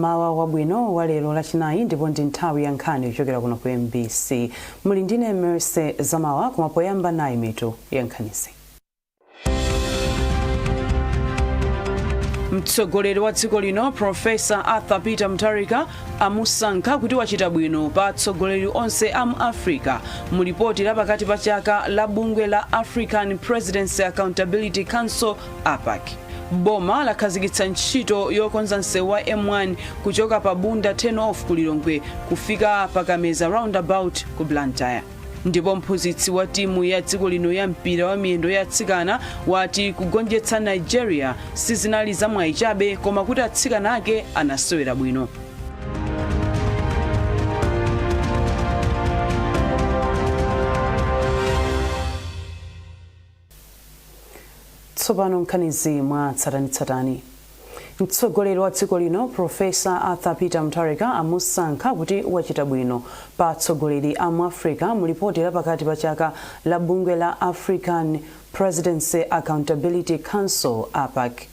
Mmawa wabwino wa lero Lachinayi, ndipo ndi nthawi ya nkhani kuchokera kuno ku MBC. Muli ndine Mercy Zamawa, koma poyamba nayi mitu ya nkhanizi. Mtsogoleri wa dziko lino Profesa Arthur Peter Mutharika amusankha kuti wachita bwino pa atsogoleri onse a mu Africa mu lipoti la pakati pa chaka la bungwe la African Presidency Accountability Council, APAC. Boma lakhazikitsa ntchito yokonza msewu wa M1 kuchoka pa Bunda turn off ku Lilongwe kufika pa Kameza roundabout ku Blantyre. Ndipo mphunzitsi wa timu ya dziko lino ya mpira wa miyendo ya atsikana wati kugonjetsa Nigeria sizinali zamwayi chabe, koma kuti atsikana ake anasewera bwino. Tsopano nkhanizi mwa tsatanitsatani. Mtsogoleri wa dziko lino Profesa Arthur Peter Mutharika amusankha kuti wachita bwino pa atsogoleri a mu Africa mu lipoti la pakati pa chaka la bungwe la African Presidency Accountability Council, APAC.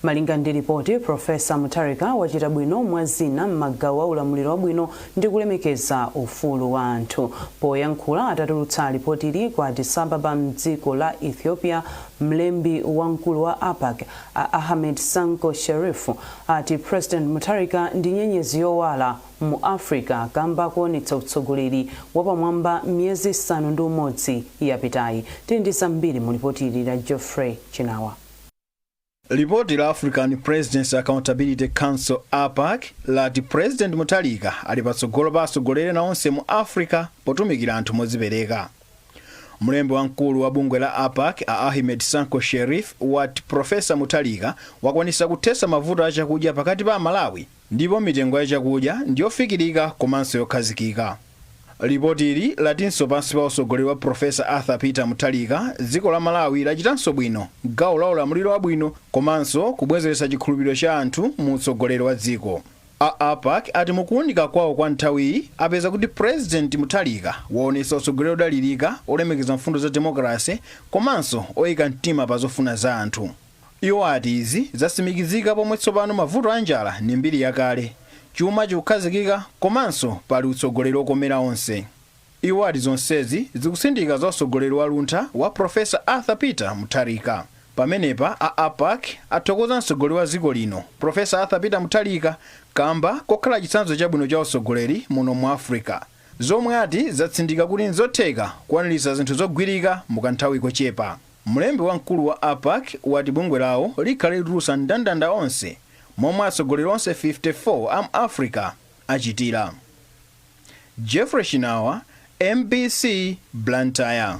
Malinga ndi lipoti, Profesa Mutharika wachita bwino mwa zina m'magawo a ulamuliro wabwino ndi kulemekeza ufulu wa anthu. Poyankhula atatulutsa lipotili ku Addis Ababa mdziko la Ethiopia, mlembi wamkulu wa APAC a Ahmed Sanko Sherif ati President Mutharika ndi nyenyezi yowala mu Africa kamba kuonetsa utsogoleri wapamwamba miyezi 6 yapitayi. Tili ndi zambiri mu lipotili la Geoffrey Chinawa. Lipoti la African Presidency Accountability Council, APAC, lati President Mutharika ali patsogolo pa atsogoleri ena onse mu Africa potumikira anthu modzipereka. Mlembi wamkulu wa bungwe la APAC a Ahmed Sanko Sherif wati Profesa Mutharika wakwanisa kuthetsa mavuto a chakudya pakati pa Amalawi, ndipo mitengo ya chakudya ndiyofikirika komanso yokhazikika. Lipotili latinso pansi pa utsogoleri wa Profesa Arthur Peter Mutharika, dziko la Malawi lachitanso bwino gawo la ulamuliro wabwino komanso kubwezeretsa chikhulupiriro cha anthu mu utsogoleri wa dziko. A APAC ati mukuwunika kwawo kwa nthawiyi apeza kuti President Mutharika waonetsa utsogoleri odalirika, olemekeza mfundo za demokrasi komanso oyika mtima pa zofuna za anthu. Iwo ati izi zatsimikizika pomwe tsopano mavuto a njala ndi mbiri yakale, chuma chikukhazikika komanso pali utsogoleri okomera onse. Iwo ati zonsezi zikusindika za utsogoleri wa luntha wa Profesa Arthur Peter Mutharika. Pamenepa a APAC athokoza mtsogoleri wa dziko lino Profesa Arthur Peter Mutharika kamba kokhala chitsanzo chabwino cha utsogoleri muno mu Africa, zomwe ati zatsindika kuti nzotheka kukwaniritsa zinthu zogwirika mu kanthawi kochepa. Mlembi wamkulu wa APAC wati bungwe lawo likhale litulutsa mndandanda onse momwe atsogoleri onse 54 a mu Africa achitira. Jeffrey Chinawa, MBC, Blantyre.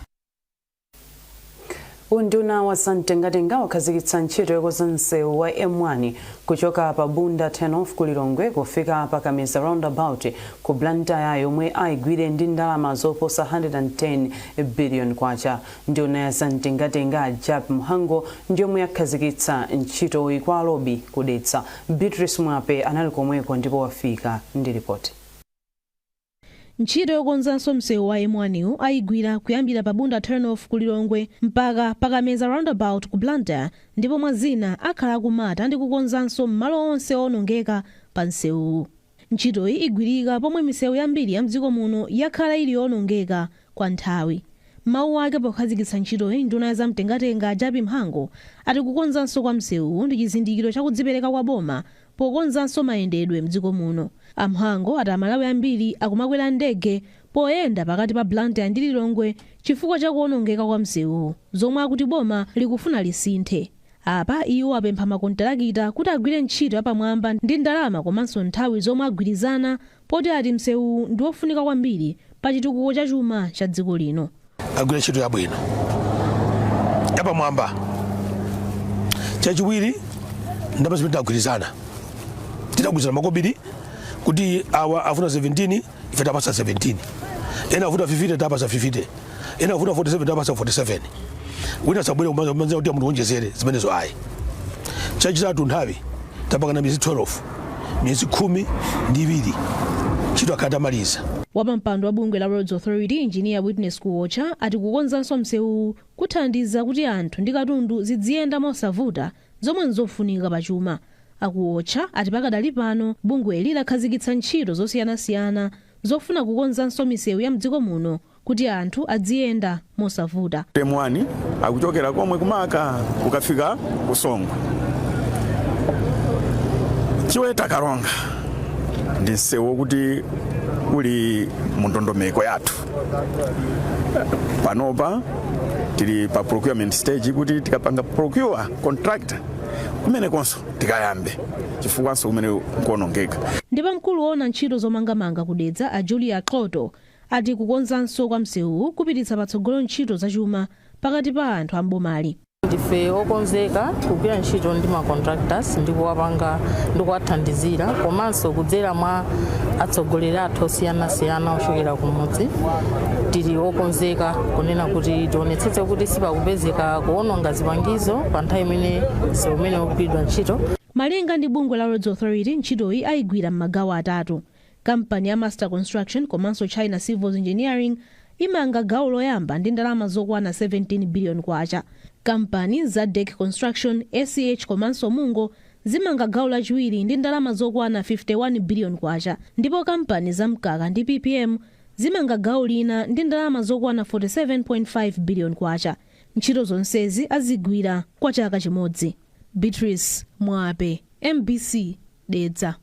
Unduna wa zamtengatenga wakhazikitsa ntchito yokonza msewu wa M1 kuchoka pa Bunda turn off ku Lilongwe kufika pa Kameza roundabout ku Blantyre, yomwe ayigwire ndi ndalama zoposa 110 billion kwacha. Nduna ya zamtengatenga Jappie Mhango ndiyomwe yakhazikitsa ntchitoyi kwa Lobi ku Dedza. Beatrice Mwape anali komweko ndipo wafika ndi ripoti. Ntchito yokonzanso msewu wa M1 ayigwira kuyambira pa Bunda turn-off ku Lilongwe mpaka pa Kameza roundabout ku Blantyre, ndipo mwa zina akhala akumata ndi kukonzanso malo onse owonongeka pa msewuwu. Ntchitoyi igwirika pomwe misewu yambiri ya mdziko muno yakhala ili yowonongeka kwa nthawi. Mawu ake pokhazikitsa ntchitoyi, nduna ya zamtengatenga Jappie Mhango ati kukonzanso kwa msewuwu ndi chizindikiro chakudzipereka kwa boma pokonzanso mayendedwe mdziko muno. A Mhango ati Amalawi ambiri akumakwera ndege poyenda pakati pa Blantyre ndi Lilongwe chifukwa cha kuwonongeka kwa msewuwu, zomwe akuti boma likufuna lisinthe. Apa iwo apempha makontalakita kuti agwire ntchito yapamwamba ndi ndalama komanso nthawi zomwe agwirizana, poti ati msewuwu ndi wofunika kwambiri pa chitukuko cha chuma cha dziko lino. Agwire ntchito yabwino yapamwamba. Chachiwiri, ndalama zimene tidagwirizana, tidagwirizana makobiri kuti awa afuna 17, ife tapasa 17, ena afuna 50, tapasa 50, ena afuna 47, tapasa 47. Wina sabwere kumanza kuti munthu wonjezere zimenezo, ayi. Chachitatu, nthawi tapangana miyezi 12, miyezi 12, ntchito akhala tamaliza. Wapampando wa bungwe la Roads Authority, Engineer Witness Kuwocha, ati kukonzanso msewuwu kuthandiza kuti anthu ndi katundu ziziyenda mosavuta, zomwe nzofunika pachuma. Akuotcha ati pakadali pano bungweli lakhazikitsa ntchito zosiyanasiyana zofuna kukonzanso misewu ya mdziko muno kuti anthu adziyenda mosavuta. M1 akuchokera komwe kumaka kukafika kusongwe. Chiweta Karonga ndi msewu wokuti uli mu ndondomeko yathu. Panopa tili pa procurement stage kuti tikapanga procure contractor kumenekonso tikayambe, chifukwanso kumene kuonongeka. Ndipo mkulu woona ntchito zomangamanga kudedza, a Julia Cloto, ati kukonzanso kwa msewuwu kupititsa patsogolo ntchito zachuma pakati pa anthu ambomali. Ndife okonzeka kugwira ntchito ndi ma contractors ndi kuwapanga ndi kuwathandizira, komanso kudzera mwa atsogoleri athu osiyanasiyana ochokera kumudzi, tili okonzeka kunena kuti tionetsetse kuti sipakupezeka kuwononga zipangizo pa nthawi imene msewu umene ukugwiridwa ntchito. Malinga ndi bungwe la Roads Authority, ntchitoyi ayigwira m'magawo atatu. Kampani ya Master Construction komanso China Civil Engineering imanga gawo loyamba ndi ndalama zokwana 17 billion kwacha. Kampani za Deck Construction, ACH komanso Mungo zimanga gawo lachiwiri ndi ndalama zokwana 51 billion kwacha, ndipo kampani za Mkaka ndi PPM zimanga gawo lina ndi ndalama zokwana 47.5 billion kwacha. Ntchito zonsezi azigwira kwa chaka chimodzi. Beatrice Mwape, MBC, Dedza.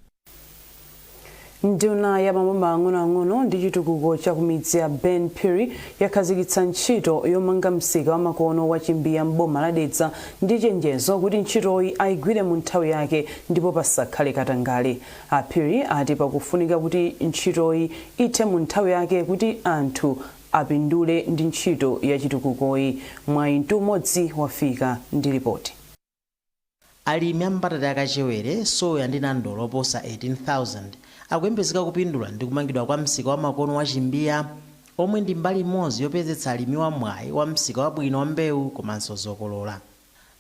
Nduna ya maboma ang'onoang'ono ndi chitukuko cha kumidzi ya Ben Phiri yakhazikitsa ntchito yomanga msika wamakono wa Chimbiya m'boma la Dedza ndi chenjezo kuti ntchitoyi ayigwire mu nthawi yake ndipo pasakhale katangale. A Phiri ati pakufunika kuti ntchitoyi ithe mu nthawi yake kuti anthu apindule ndi ntchito ya chitukukoyi. Mwayi Mtumodzi wafika ndi ripoti. Alimi a mbatata yakachewere, soya ndi nandolo oposa 18,000 akuyembekezeka kupindula ndi kumangidwa kwa msika wamakono wa Chimbiya, omwe ndi mbali imodzi yopezetsa alimiwa mwayi wa msika wabwino wa mbewu komanso zokolola.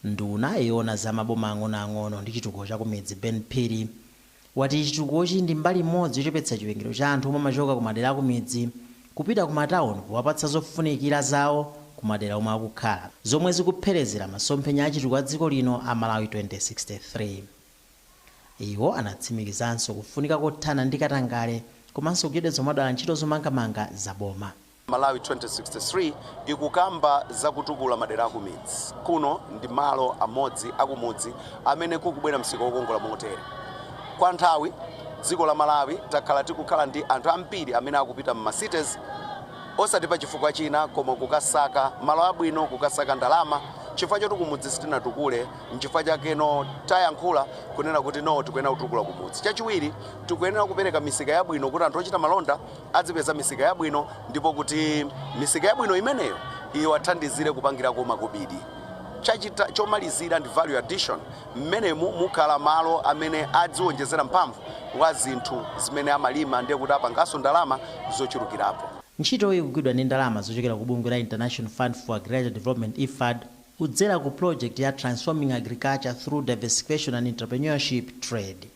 Nduna yoona za maboma ang'onoang'ono ndi chitukuko chakumidzi, Ben Phiri, wati chitukukochi ndi mbali imodzi yochepetsa chiwerengero cha anthu omwe amachoka ku madera akumidzi kupita ku matawuni, powapatsa zofunikira zawo ku madera omwe akukhala, zomwe zikupherezera masomphenya a chitukuko a dziko lino a Malawi 2063. Iwo anatsimikizanso kufunika kothana ndi katangale komanso kuchedwetsa mwadala ntchito zomangamanga za boma. Malawi 2063 ikukamba zakutukula madera akumidzi. Kuno ndi malo amodzi akumudzi amene kukubwera msika wokongola motere. Kwa nthawi dziko la Malawi takhala tikukhala ndi anthu ambiri amene akupita m'ma cities, osati pa chifukwa china koma kukasaka malo abwino, kukasaka ndalama, chifukwa choti kumudzi sitinatukule. Nchifukwa chakeno tayankhula kunena kuti no, tikuyenera kutukula kumudzi. Chachiwiri, tikuyenera kupereka misika yabwino kuti anthu ochita malonda adzipeza misika yabwino, ndipo kuti misika yabwino imeneyo iwathandizire kupangirako makobidi. Chachita chomalizira ndi value addition, mmenemu mukhala malo amene adziwonjezera mphamvu wa zinthu zimene amalima, ndiye kuti apanganso ndalama zochulukirapo. Ntchitoyi ikugwidwa ndi ndalama zochokera ku bungwe la International Fund for Agriculture Development, IFAD, kudzera ku project ya Transforming Agriculture Through Diversification and Entrepreneurship, TRADE.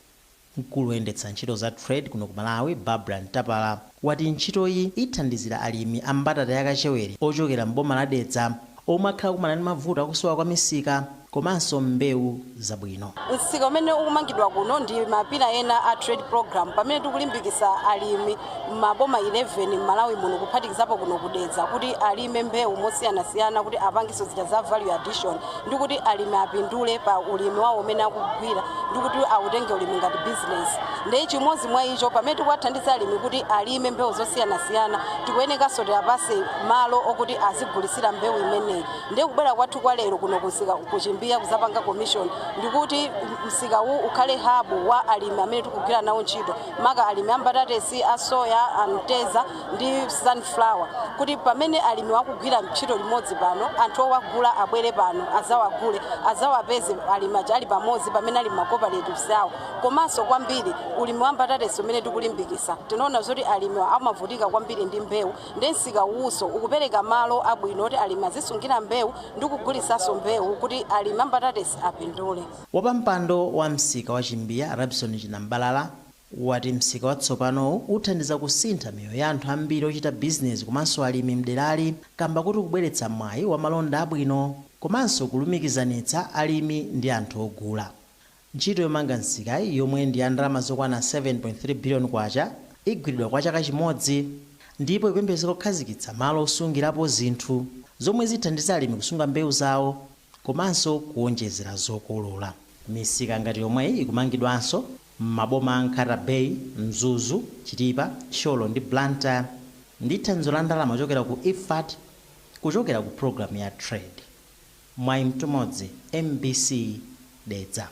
Mkulu woyendetsa ntchito za TRADE kuno ku Malawi, Barbara Ntapala, wati ntchitoyi ithandizira alimi a mbatata yakachewere ochokera mboma la Dedza omwe akhala kumana ndi mavuto akusowa kwa misika komanso mbewu zabwino. Msika umene ukumangidwa kuno ndi ma pillar ena a TRADE program, pamene tikulimbikitsa alimi maboma 11 m'Malawi muno, kuphatikizapo kuno kudedza, kuti alime mbewu mosiyanasiyana kuti apangiso zija za value addition, ndi kuti alimi apindule pa ulimi wawo umene akugwira, ndi kuti autenge ulimi ngati business. Ndi chimodzi mwa icho, pamene tikuwathandiza alimi kuti alime mbewu zosiyanasiyana, tikuyenekanso tiapase malo okuti azigulisira mbewu imeneyi. Ndiye kubwera kwathu kwa lero kuno kusika kuchimbiya kuzapanga commission, ndikuti msika uwu ukhale hub wa alimi amene tikugwira nawo ntchito, maka alimi ambatatesi, a soya, amteza ndi sunflower, kuti pamene alimi akugwira ntchito limodzi pano, anthu owagula abwere pano azawagule, azawapeze alimi aja ali pamodzi pamene ali ma cooperatives awo. Komanso kwambiri ulimi wa mbatatesi umene tikulimbikisa, tinaona zoti alimi amavutika kwambiri ndi mbewu, ndi msika uwuso ukupereka malo abwino kuti alimi azisungira mbewu ndi kugulisanso mbewu kuti alimi ambatatesi apindule. Wapampando wa msika wa Chimbiya, Rabson Chinambalala, wati msika watsopanowu uthandiza kusintha miyoyo ya anthu ambiri ochita bizinesi komanso alimi mderali, kamba kuti kubweretsa mwayi wa malonda abwino komanso kulumikizanitsa alimi ndi anthu ogula. Ntchito yomanga msikayi, yomwe ndi ya ndalama zokwana 7.3 billion kwacha, igwiridwa kwa chaka chimodzi ndipo ikuyembekezeka kukhazikitsa malo osungirapo zinthu zomwe zithandiza alimi kusunga mbewu zawo komanso kuwonjezera zokolola. Misika ngati yomweyi ikumangidwanso m'maboma a Nkhata Bay, Mzuzu, Chitipa, Thyolo ndi Blantyre ndi thandizo la ndalama kuchokera ku IFAD kuchokera ku programu ya TRADE. Mwayi Mtumodzi, MBC, Dedza.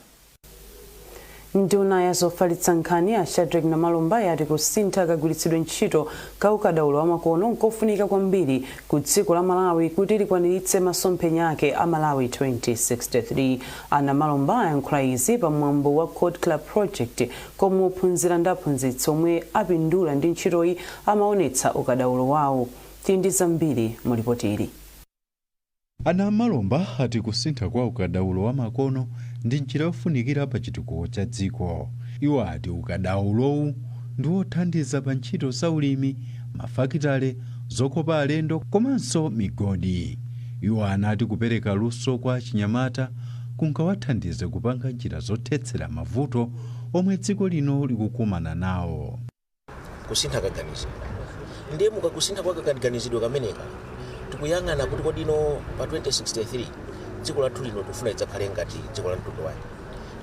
Nduna ya zofalitsa nkhani a Shadrack Namalomba yati kusintha kagwiritsidwe ntchito ka ukadaulo wamakono nkofunika kwambiri ku dziko la Malawi kuti likwaniritse masomphenya ake a Malawi 2063. A Namalomba ayankhula izi pamwambo wa Code Club Project, komwe ophunzira ndi aphunzitsi omwe apindula ndi ntchitoyi amaonetsa ukadaulo wawo. Tili ndi zambiri mu ripoti ili. A Namalomba ati kusintha kwa ukadaulo wa makono ndi njira yofunikira pa chitukuko cha dziko. Iwo ati ukadaulowu ndi wothandiza pa ntchito za ulimi, mafakitale, zokopa alendo komanso migodi. Iwo anati kupereka luso kwa achinyamata kungawathandize kupanga njira zothetsera mavuto omwe dziko lino likukumana nawo. Kusintha kaganizidwe, ndiye mukakusintha kwa kaganizidwe kameneka, tikuyang'ana kuti kodino pa 2063 dziko lathu lino tikufuna lidzakhale ngati dziko la mtundu wake.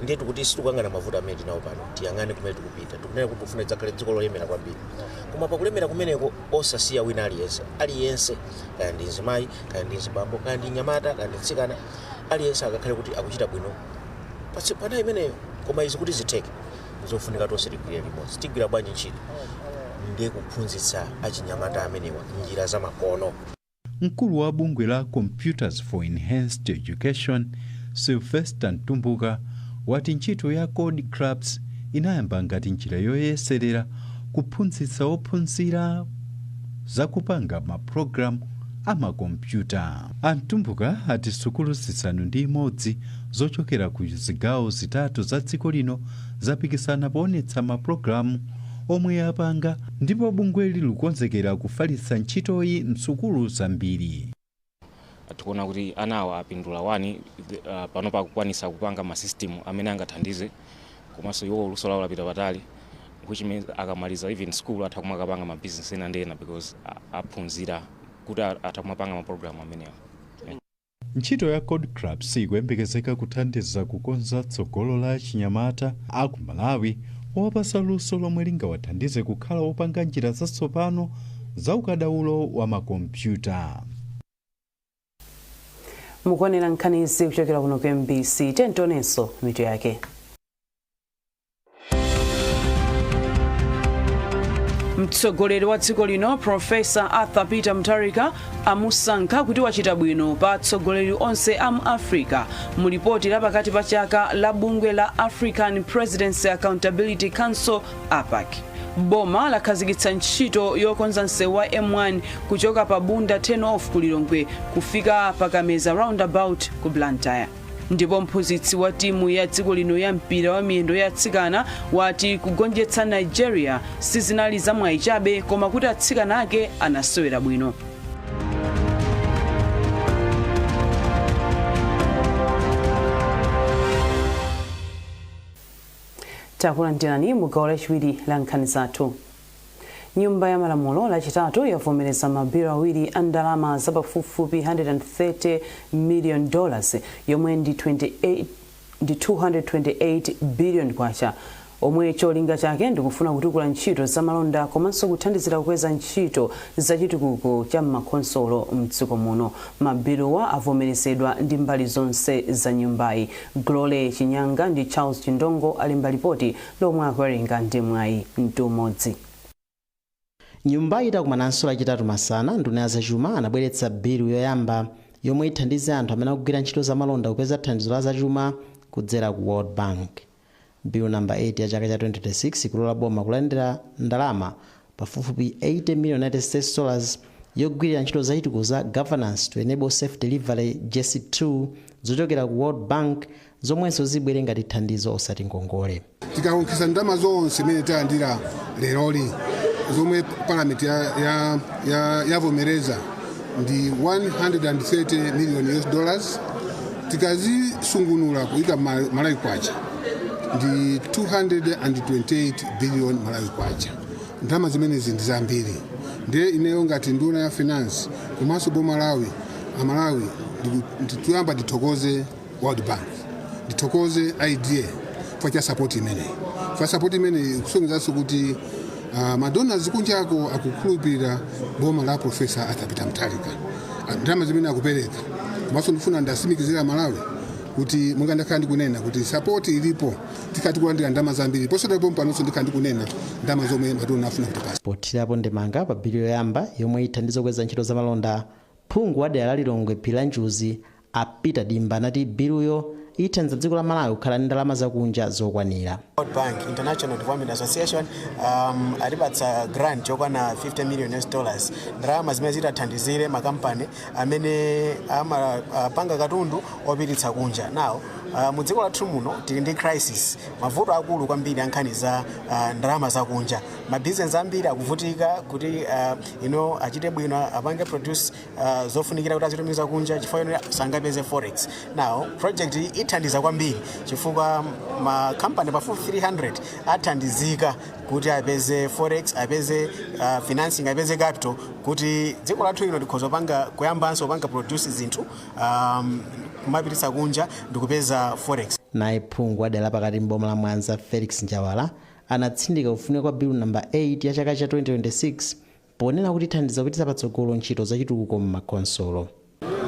Ndiye tikuti sitikuyang'ana mavuto amene tinawo pano, tiyang'ane kumene tikupita. Tikunena kuti tikufuna lidzakhale dziko lolemera kwambiri, koma pakulemera kumeneko osasiya wina aliyense. Aliyense, kaya ndi mzimayi, kaya ndi mzibambo, kaya ndi mnyamata, kaya ndi mtsikana, aliyense akakhale kuti akuchita bwino pa nthawi imeneyo. Koma izi kuti zitheke, zofunika tonse tigwire limodzi. Tigwira bwanji ntchito? Ndiye kuphunzitsa achinyamata amenewa njira zamakono. Mkulu wa bungwe la Computers for Enhanced Education, Sylvester Mtumbuka, wati ntchito ya Code Clubs inayamba ngati njira yoyeserera kuphunzitsa ophunzira zakupanga mapulogalamu amakompyuta. A Mtumbuka ati sukulu 6 zochokera ku zigawo zitatu za dziko lino zapikisana poonetsa mapulogalamu omwe apanga, ndipo bungweli likukonzekera kufalitsa ntchitoyi msukulu zambiri. Tikuona kuti anawa apindula wani pano pakukwanisa kupanga ma system amene angathandize, komanso iwo luso lawo lapita patali, which means akamaliza even school atha kumakapanga ma business ena ndi ena because aphunzira kuti atha kumapanga ma program amenewa. Ntchito ya Code Clubs ikuyembekezeka kuthandiza kukonza tsogolo la chinyamata aku Malawi powapasa luso lomwe lingawathandize kukhala opanga njira zatsopano za ukadaulo wa makompyuta. Mukuonera nkhanizi kuchokera kuno ku MBC. Tentonenso mitu yake. Mtsogoleri wa dziko lino Profesa Arthur Peter Mutharika amusankha kuti wachita bwino pa atsogoleri onse a mu Africa mu lipoti la pakati pa chaka la bungwe la African Presidency Accountability Council, APAC. Boma lakhazikitsa ntchito yokonza msewu wa M1 kuchoka pa Bunda turn off ku Lilongwe kufika pa Kameza Roundabout ku Blantyre. Ndipo mphunzitsi wa timu ya dziko lino ya mpira wa miyendo ya atsikana wati kugonjetsa Nigeria sizinali zamwayi chabe, koma kuti atsikana ake anasewera bwino. Takulandirani mu gawo lachiwiri la nkhani zathu. Nyumba ya Malamulo Lachitatu yavomereza mabilo awiri a ndalama zapafupifupi $130 million, yomwe ndi 28 ndi 228 billion kwacha, omwe cholinga chake ndikufuna kutukula ntchito zamalonda komanso kuthandizira kukweza ntchito zachitukuko cha m'makhonsolo mdziko muno. Mabilowa avomerezedwa ndi mbali zonse za nyumbayi. Glole Chinyanga ndi Charles Chindongo alemba lipoti lomwe akuwerenga ndi Mwayi Mtumodzi. Nyumbayi itakumananso Lachitatu masana, nduna ya zachuma anabweretsa bilu yoyamba yomwe ithandize anthu amene akugwira ntchito zamalonda kupeza thandizo la zachuma kudzera ku World Bank. Bilu namba 8 ya chaka cha 2026 ikulola boma kulandira ndalama pafupifupi 80 million United States dollars yogwirira ntchito zachitukuko za Governance to Enable Safe Delivery, GESD 2, zochokera ku World Bank, zomwenso zibwere ngati thandizo osati ngongole. Tikakonkhesa ndalama zonse imene talandira leroli, zomwe parliament yavomereza ndi 130 million US dollars, tikazisungunula kuyika Malawi kwacha Ndi 228 billion Malawi kwacha. Ndalama zimenezi ndi zambiri. Ndiye ineyo ngati nduna ya finance komanso boma Malawi, Amalawi, ndituyamba ndithokoze World Bank, ndithokoze IDA chifukwa cha support imeneyi, chifukwa support imeneyi kusonyezanso kuti madonors kunjako akukhulupirira boma la Professor Arthur Peter Mutharika, ndalama zimene akupereka. Komanso ndifuna ndasimikizira Malawi kuti monga ndakhala ndikunena kuti support ilipo, tikati kulandira ndalama zambiri posachedwapa panonso, ndikhala ndikunena ndalama zomwe madonor afuna kutipasa. Pothirapo ndemanga pa bilu yoyamba yomwe ithandiza kukweza ntchito zamalonda, phungu wa dera la Lilongwe Philanjuzi a Peter Dimba anati biluyo ithandiza dziko la Malawi kukhala ndi ndalama zakunja zokwanira. World Bank, International Development Association atipatsa grant yokwana 50 million US dollars, ndalama zimene zitathandizire makampani amene amapanga katundu opititsa kunja. Now mu dziko lathu muno tili ndi crisis, mavuto akulu kwambiri ankhani za ndalama zakunja. Mabizinesi ambiri akuvutika kuti achite bwino, apange produce zofunikira kuti azitumiza kunja chifukwa ino sangapeze forex. Now project iyi ithandiza kwambiri chifukwa makampani pafupi 300 athandizika kuti apeze forex, apeze financing, apeze capital, kuti dziko lathu lino likhoza kupanga, kuyambanso kupanga produce zinthu kumapititsa kunja ndikupeza forex. Naye phungu wa dera lapakati mboma la Mwanza Felix Njawala anatsindika kufunika kwa bilu namba 8 ya chaka cha 2026 ponena kuti ithandiza kupititsa patsogolo ntchito zachitukuko m'makonsolo.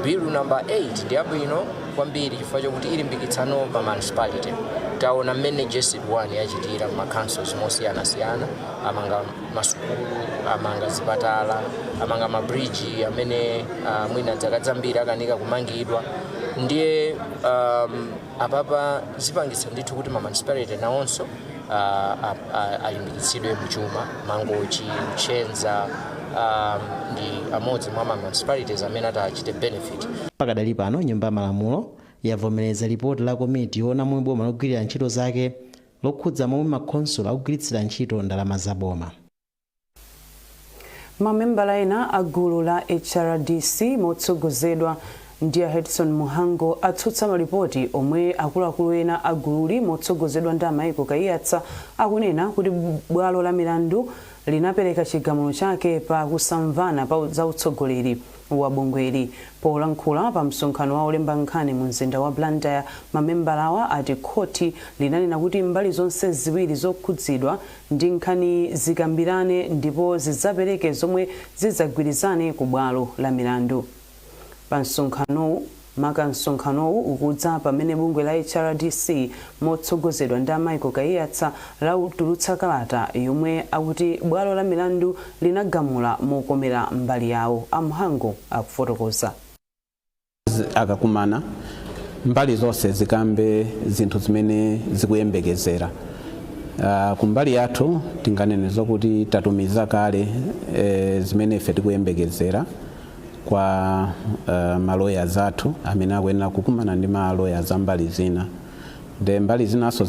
Bilu namba 8 ndi yabwino kwambiri chifukwa chokuti ilimbikitsano ma municipality. Taona mmene GESD 1 yachitira ma councils mosiyanasiyana, amanga masukulu, amanga zipatala, amanga mabridge amene mwina zaka zambiri akanika kumangidwa. Ndiye apapa zipangitsa ndithu kuti ma municipality nawonso alimbikitsidwe mchuma. Mangochi, Luchenza ndi amodzi mwa ma municipalities amene atachite benefit. Pakadali pano Nyumba ya Malamulo yavomereza ripoti la komiti yoona momwe boma logwirira ntchito zake lokhudza momwe makhonsolo akugwiritsira ntchito ndalama za boma. Mamembala ena a gulu la HRDC motsogozedwa ndi a Hedson Muhango atsutsa malipoti omwe akuluakulu ena a gululi motsogozedwa ndi a Michael Kaiyatsa akunena kuti bwalo la milandu linapereka chigamulo chake pa kusamvana pa za utsogoleri wa bungweli. Polankhula pa msonkhano wa olemba nkhani mu mzinda wa Blantyre, mamembalawa ati khoti linanena kuti mbali zonse ziwiri zokhudzidwa ndi nkhani zikambirane ndipo zidzapereke zomwe zidzagwirizane ku bwalo la milandu. Pa msonkhanowu, maka msonkhanowu ukudza pamene bungwe la HRDC motsogozedwa ndi a Michael Kaiyatsa latulutsa kalata yomwe akuti bwalo la milandu linagamula mokomera mbali yawo. A Muhango akufotokoza. Akakumana, mbali zonse zikambe zinthu zimene zikuyembekezera. Kumbali yathu tinganene zokuti tatumiza kale zimene ife tikuyembekezera kwa maloya athu amene akuyenera kukumana ndi maloya za mbali zina, nde mbali zinaso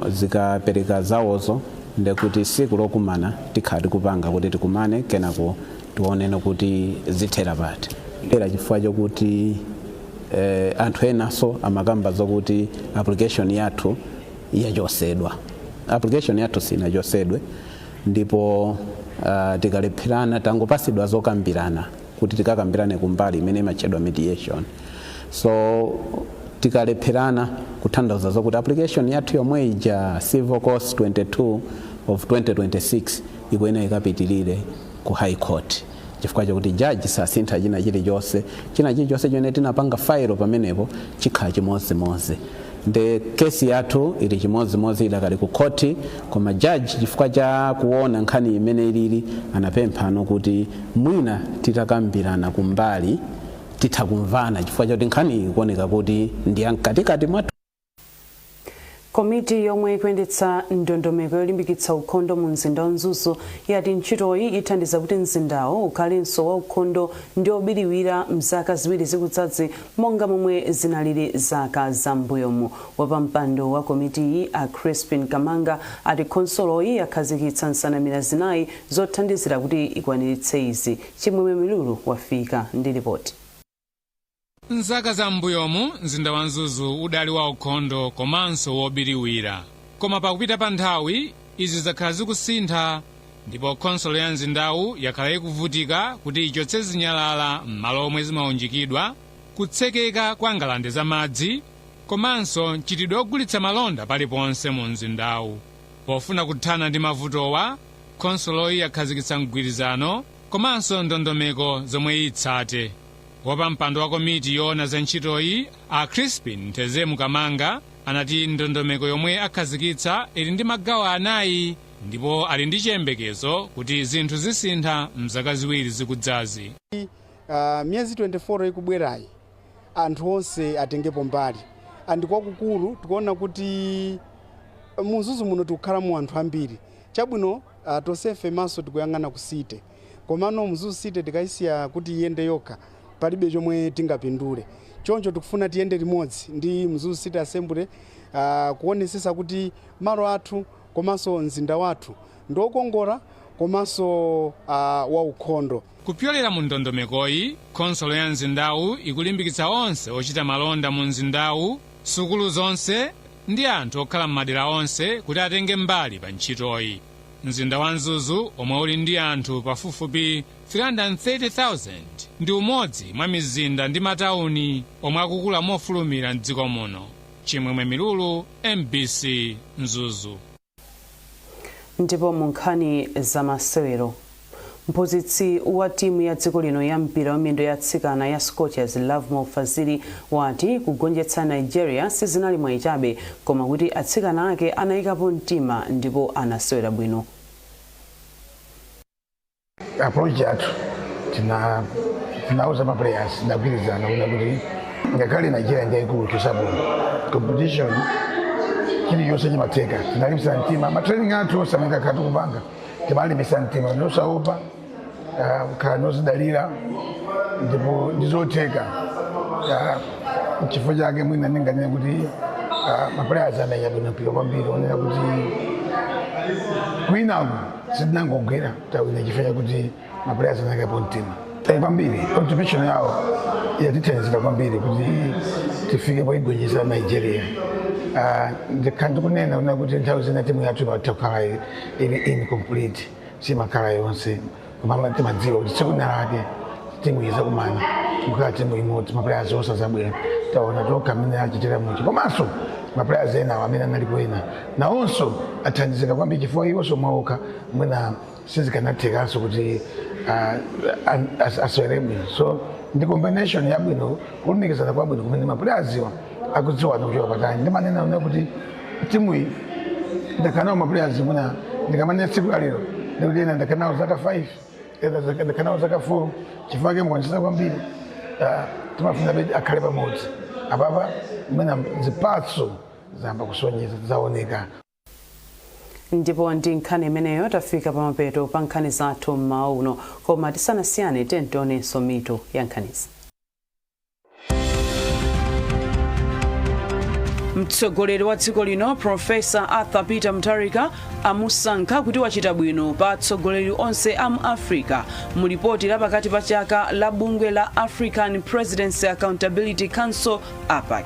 zikapereka zawozo, ndekuti siku lokumana tikhala tikupanga kuti tikumane, kenako tionene kuti zithera pati. Era chifukwa chokuti anthu enaso amakamba zokuti application yathu yachosedwa. Application yathu sinachosedwe, ndipo tikalepherana tangopasidwa zokambirana kuti tikakambirane kumbali imene imatchedwa mediation. So tikalepherana, kutanthauza zokuti application yathu yomwe ija, Civil Cause 22 of 2026, ikuyenera ikapitirire ku High Court, chifukwa chokuti jaji sasintha china chilichonse. China chilichonse chimene tinapanga file pamenepo chikhala chimodzimodzi. Nde kesi yathu ili chimodzimodzi, idakali ku khoti, koma jaji chifukwa cha kuona nkhani imene ilili anapemphano kuti mwina titakambirana kumbali titha kumvana, chifukwa choti nkhani ikuoneka kuti ndi yamkatikati mwathu. Komiti yomwe ikuyendetsa ndondomeko yolimbikitsa ukhondo mu mzinda wa Mzuzu yati ntchitoyi ithandiza kuti mzindawo ukhalenso waukhondo ndi obiriwira mzaka 2 zikudzazi monga momwe zinalili zaka zam'mbuyomu. Wapampando wa komitiyi a Crispin Kamanga ati khonsoloyi yakhazikitsa nsanamira 4 zothandizira kuti ikwaniritse izi. Chimwemwe Milulu wafika ndi ripoti. Mzaka zam'mbuyomu mzinda wa Mzuzu udali waukhondo komanso wobiriwira. Koma pakupita pa nthawi izi zakhala zikusintha, ndipo khonsolo ya mzindawu yakhala ikuvutika kuti ichotse zinyalala m'malo omwe zimaunjikidwa, kutsekeka kwa ngalande za madzi, komanso mchitidwe ogulitsa malonda paliponse mu mzindawu. Pofuna kuthana ndi mavutowa, khonsoloyi yakhazikitsa mgwirizano komanso ndondomeko zomwe itsate. Wapampando wa komiti yoona za ntchitoyi, a Crispin Ntezemu Kamanga, anati ndondomeko yomwe akhazikitsa ili ndi magawo 4 ndipo ali ndi chiyembekezo kuti zinthu zisintha mzaka 2 zikudzazi. Miyezi 24 ikubwerayi anthu onse atengepo mbali, andi kwakukulu tikuona kuti mu Mzuzu muno tikukhalamo anthu ambiri. Chabwino, tonsefe maso tikuyang'ana ku city, komano Mzuzu City tikayisiya kuti iyende yokha palibe chomwe tingapindule. Choncho tikufuna tiyende limodzi ndi Mzuzu City Assembly, kuonesesa kuti malo athu komanso mzinda wathu ndi wokongola komanso waukhondo. Kupyolera mu ndondomekoyi, khonsolo ya mzindawu ikulimbikitsa onse ochita malonda mu mzindawu, sukulu zonse ndi anthu okhala m'madera onse kuti atenge mbali pa ntchitoyi. Mzinda wa Mzuzu, omwe uli ndi anthu pafupifupi 330,000, ndi umodzi mwa mizinda ndi matawuni omwe akukula mofulumira mdziko muno. Chimwemwe Milulu, MBC, Mzuzu. Ndipo mu nkhani zamasewero, mphunzitsi wa timu ya dziko lino ya mpira wa miyendo ya atsikana ya Scorchers, Lovemore Fazili, wati kugonjetsa Nigeria sizinali mwayichabe, koma kuti atsikana ake anayikapo mtima ndipo anasewera bwino. Approach yathu, tinauza ma players, tinagwirizana kuna kuti ngakhale Nigeria ndi yaikulu chosabwino, competition chilichonse chimatheka. Tinalimbisa mtima, ma training athu onse amene takhala tikupanga timalimbisa mtima, nosaopa, khala nozidalira ndipo ndizotheka. Chifukwa chake mwina ndinganene kuti ma players amenya bwino mpira kwambiri, onena kuti kwinaku sitinangogwera, tawina chifukwa chakuti ma players anayikapo mtima kwambiri. Contribution yawo yatithandizira kwambiri kuti tifike poigonjetsa Nigeria. Ndikhala ndikunena kuna kuti nthawi zina timu yathu imatha kukhala ili incomplete, simakhala yonse, koma timadziwa kuti tsiku lina lake timu izakumana kukhala timu imodzi, ma players onse azabwera. Taona tokha amene achitira muchi, komanso ma players ena amene analipo ena nawonso athandizika kwambiri, chifukwa iwonso mwaokha mwina sizikanathekanso kuti asewere bwino. So ndi combination yabwino, kulumikizana kwabwino kumene ma players iwa akudziwana kuchoka patali. Ndimanena una kuti timu iyi ndakhala nawo ma players, mwina ndikamanena tsiku la lero ndikuti ena ndakhala nawo zaka 5, ena ndakhala nawo zaka 4. Chifukwa chake mukuonetsetsa kwambiri, timafuna be akhale pamodzi. Apapa mwina zipatso zayamba kusonyeza, zaoneka. Ndipo ndi nkhani imeneyo tafika pamapeto pa nkhani zathu mmawa uno, koma tisanasiyane tionenso mitu ya nkhanizi. Mtsogoleri wa dziko lino, Profesa Arthur Peter Mutharika, amusankha kuti wachita bwino pa atsogoleri onse a mu Africa mu lipoti la pakati pa chaka la bungwe la African Presidency Accountability Council, APAC.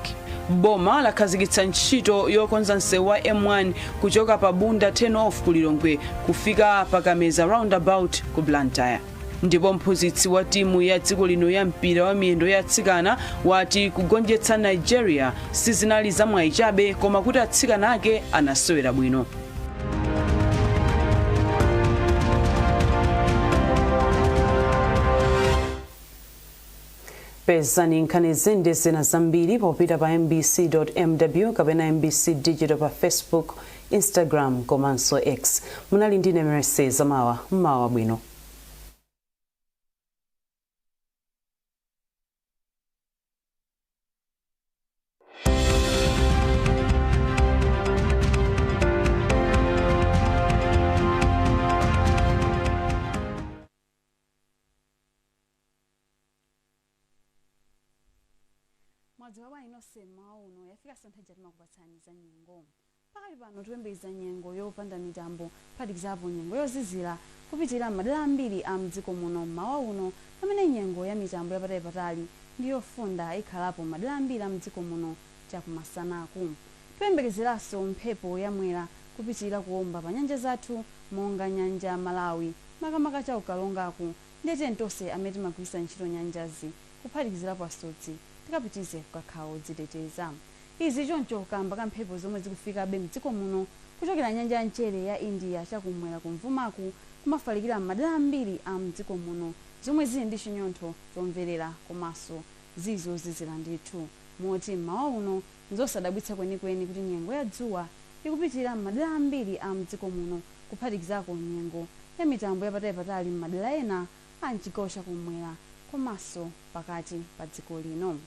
Boma lakhazikitsa ntchito yokonza msewu wa M1 kuchoka pa Bunda turn off ku Lilongwe kufika pa Kameza roundabout ku Blantyre. Ndipo mphunzitsi wa timu ya dziko lino ya mpira wa miyendo ya atsikana wati kugonjetsa Nigeria sizinali zamwayi chabe, koma kuti atsikana ake anasewera bwino. Pezani nkhanizi ndi zina zambiri popita pa mbc.mw kapena MBC Digital pa Facebook, Instagram komanso X. Munali ndine Mercy Zamawa. Mmawa bwino. Mwadzuka bwanji nonse mmawa uno? Yafika nthawi ija timakupatsani za nyengo. Pakali pano tikuyembekeza nyengo yopanda mitambo, kuphatikizapo nyengo yozizira kupitirira madera ambiri a mdziko muno mmawa uno, pamene nyengo ya mitambo yapatalipatali ndi yofunda ikhalapo madera ambiri a mdziko muno chakumasanaku. Kuyembekezeranso mphepo yamwera kupitirira kuwomba pa nyanja zathu monga nyanja ya Malawi, makamaka cha ku Karongaku. Ndiye tonse amene timagwiritsa ntchito nyanjazi, kuphatikizirapo asodzi, tikapitize kukakhala odziteteza. Izi choncho kamba ka mphepo zomwe zikufikabe mdziko muno kuchokera nyanja ya mchere ya India chakumwera kumvumaku, kumafalikira m'madera ambiri a mdziko muno, zomwe zili ndi chinyontho chomverera komanso zizozizira ndithu, moti mmawa uno nzosadabwitsa kwenikweni kuti nyengo ya dzuwa ikupitirira m'madera ambiri a mdziko muno, kuphatikizako nyengo ya mitambo yapatali-patali m'madera ena a mchigawo chakumwera komanso pakati pa dziko lino.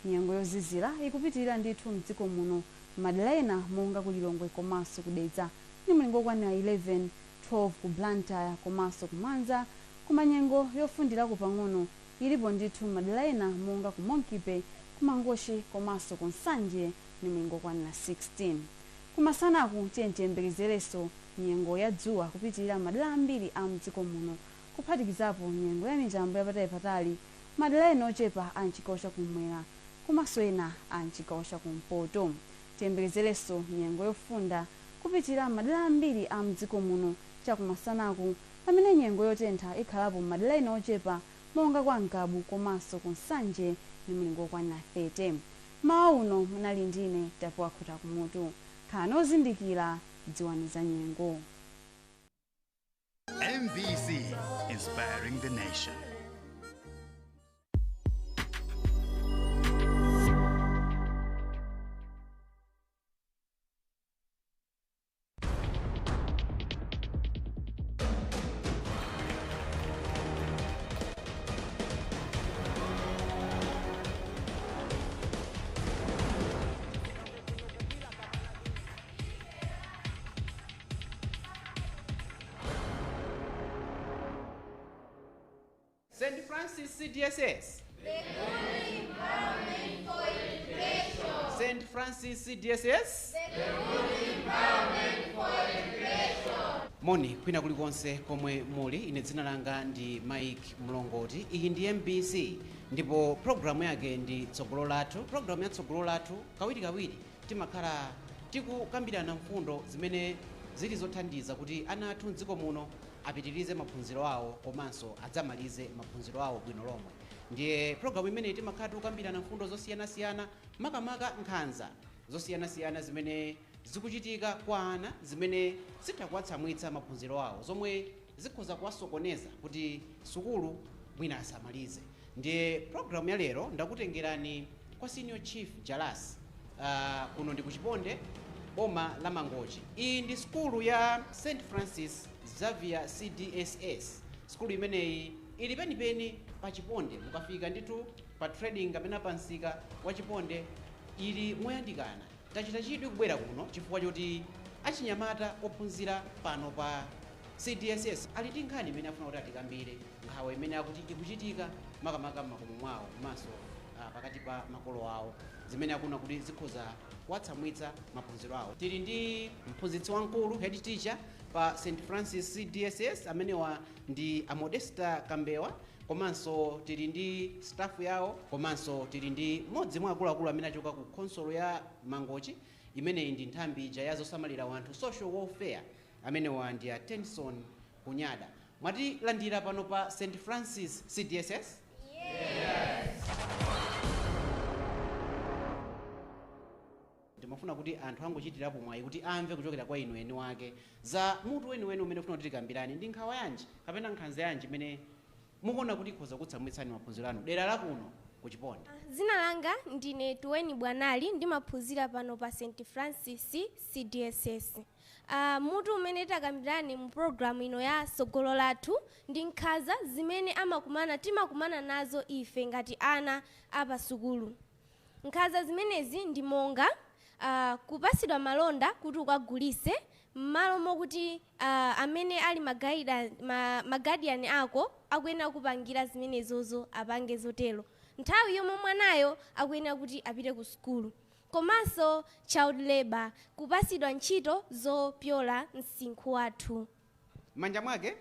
Nyengo yozizira ikupitirira ndithu mdziko muno m'madera ena monga ku Lilongwe komanso ku Dedza ndi mlingo okwanira 11, 12 ku Blantyre komanso ku Mwanza, koma nyengo yofundirako pang'ono ilipo ndithu m'madera ena monga ku Monkey Bay, ku Mangochi komanso ku Nsanje ndi mlingo okwanira 16. Kumasanaku tiye tiyembekezerenso nyengo ya dzuwa kupitirira madera ambiri a mdziko muno, kuphatikizapo nyengo ya mitambo yapatali-patali madera ena ochepa a mchigawo chakumwera komanso ena a mchigawo chakumpoto. Tiyembekezerenso nyengo yofunda kupitirira madera ambiri a mdziko muno chakumasanaku, pamene nyengo yotentha ikhalapo madera ena ochepa monga kwa Ngabu komanso ku Nsanje ndi mlingo okwanira 30. Mawa uno munali ndine Tapuwa Khuta Kumutu. Khalani ozindikira, dziwani za nyengo. MBC, inspiring the nation. St. Francis CDSS. The good environment for education. St. Francis CDSS. The good environment for education. Moni kwina kulikonse komwe muli, ine dzina langa ndi Mike Mlongoti. Iyi ndi MBC ndipo programu yake ndi Tsogolo Lathu. Programu ya Tsogolo Lathu kawirikawiri timakhala tikukambirana mfundo zimene zili zothandiza kuti ana athu mdziko muno apitirize maphunziro awo komanso adzamalize maphunziro awo bwino lomwe. Ndiye programu imeneyi timakhala tikukambirana mfundo zosiyanasiyana, makamaka nkhanza zosiyanasiyana zimene zikuchitika kwa ana, zimene zitha kuwatsamwitsa maphunziro awo, zomwe zikhoza kuwasokoneza kuti sukulu mwina asamalize. Ndiye programu ya lero ndakutengerani kwa Senior Chief Jalasi. Kuno ndi kuchiponde, boma la Mangochi. Iyi ndi sukulu ya St. Francis Xavier CDSS. Sukulu imeneyi ili penipeni pa Chiponde. Mukafika ndithu pa trading kapena pa msika wa Chiponde, ili moyandikana. Tachita chidwi kubwera kuno chifukwa choti achinyamata ophunzira pano pa CDSS ali ndi nkhani imene afuna kuti atikambire, nkhawa imene akuti ikuchitika makamaka m'makomo mwawo komanso pakati pa makolo awo, zimene akuna kuti zikhoza kuwatsamwitsa maphunziro awo. Tili ndi mphunzitsi wamkulu, head teacher pa St. Francis CDSS, amenewa ndi Amodesta Kambewa, komanso tili ndi staff yawo, komanso tili ndi mmodzi mwa akuluakulu amene achoka ku khonsolo ya Mangochi. Imeneyi ndi nthambi ija ya zosamalira wanthu, social welfare. Amenewa ndi a Tenson Kunyada. Mwatilandira pano pa St. Francis CDSS? Yes. Ndimafuna kuti anthu angochitirapo mwayi kuti amve kuchokera kwa inu eni wake za mutu weniweni umene ufuna kuti tikambirane. Ndi nkhawa yanji kapena nkhanza yanji imene mukuona kuti ikhoza kutsamwitsani maphunziro anu dera la kuno kuchiponde? Dzina langa ndine Tuweni Bwanali, ndimaphunzira pano pa St. Francis CDSS. Mutu umene takambirane mu programu ino ya Tsogolo Lathu ndi nkhanza zimene timakumana nazo ife ngati ana apasukulu. Nkhanza zimenezi ndi monga kupasidwa malonda kuti ukagulise m'malo mokuti amene ali maguardian ako akuyenera kupangira zimenezozo, apange zotero nthawi yomwe mwanayo akuyenera kuti apite ku sukulu. Komanso child labor, kupasidwa ntchito zopyola msinkhu wathu. Manja mwake